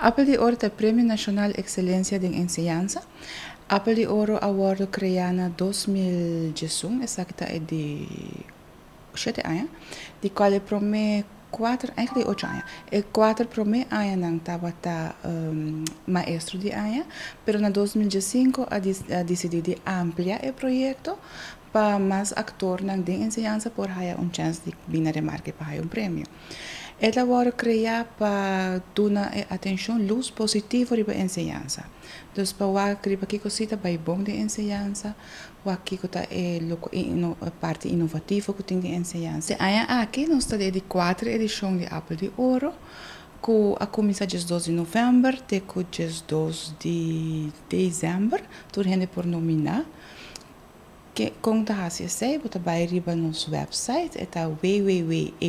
Appel di Oro ta Premio Nacional Excelencia den Enseñansa. Appel di Oro a wordo crea na 2011, esaki ta e di 7 aña, di cual e prome 4, eigenlijk 8 aña. E 4 prome añanan tabata maestro di aña, pero na 2015 a dicidi di amplia e proyecto pa mas actornan den enseñansa por haya un chance di bin na remarke pa haya un premio. E ta wordo crea pa duna atencion, luz positivo riba enseñansa. Dus pa wak riba kico si ta bay bon den enseñansa, wak kico ta e parti innovativo cu tin den enseñansa. E aña aki nos ta di 4 edicion di Appel di Oro, cu a cuminsa 2 di november te cu 2 di december, tur hende por nomina. Cu con ta haci esey, bo ta bay riba nos website, e ta www.ea.aw.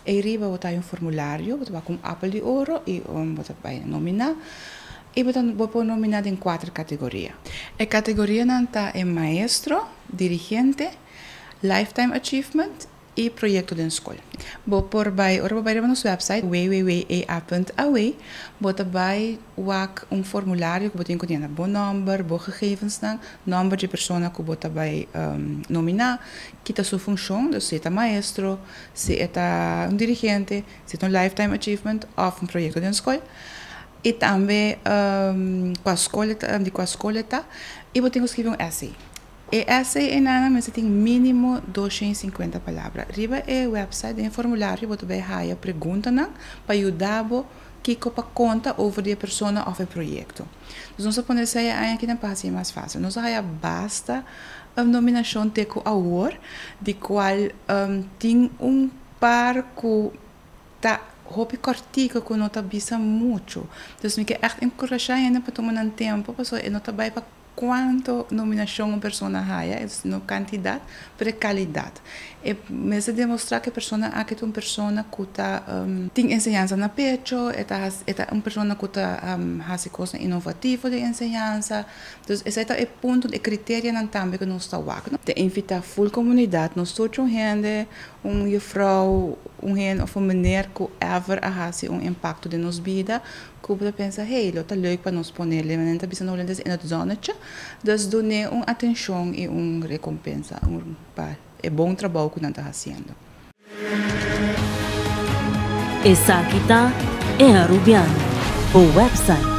Y riba bo ta un formulario, bo ta cu Appel di Oro y bo ta bay nomina. Y bo por nomina den 4 categoria. E categorianan ta e maestro, dirigente, lifetime achievement y proyecto den scol. Bo por bay, ora bo bay riba nos website www.ea.aw, bo ta bay wak un formulario cu bo tin cu yena bo nomber, bo gegevensnan, nomber di persona cu bo ta bay nomina, kico ta su funcion, dus si ta maestro, si ta un dirigente, si ta un lifetime achievement of un proyecto den scol. Y tambe cua scol ta, di cua scol ta, y bo tin cu skirbi un essay. E essay einan mester tin minimo 250 palabra. Riba e website, den formulario, bo ta bay haya preguntanan pa yuda bo kico pa conta over di e persona of e proyecto. Dus nos a pone esey aki pa haci mas facil. Nos a haya basta nominacion te cu awor, di cual tin un par cu ta hopi cortico cu no ta bisa mucho. Dus mi kier echt encourage hende pa tuma nan tempo, pasobra e no ta bay pa cuanto nominacion un persona haya, e no cantidad, pero calidad. E mester demostra cu e persona aki ta un persona cu ta tin enseñansa na pecho, e ta un persona cu ta haci cos innovativo den enseñansa. Dus esey ta e punto, e criterionan tambe cu nos ta wak. Ta invita full comunidad, nos tur hende, un juffrouw, un hende of un meneer cu ever a haci un impacto den nos bida, cu bo ta pensa, hey, lo ta leuk pa nos pone, nan ta bisa na Hulandes in het zonnetje. Dus duna un atencion y un recompensa pa e bon trabou cu nan ta haciendo. Esaki ta E Arubiano, e website.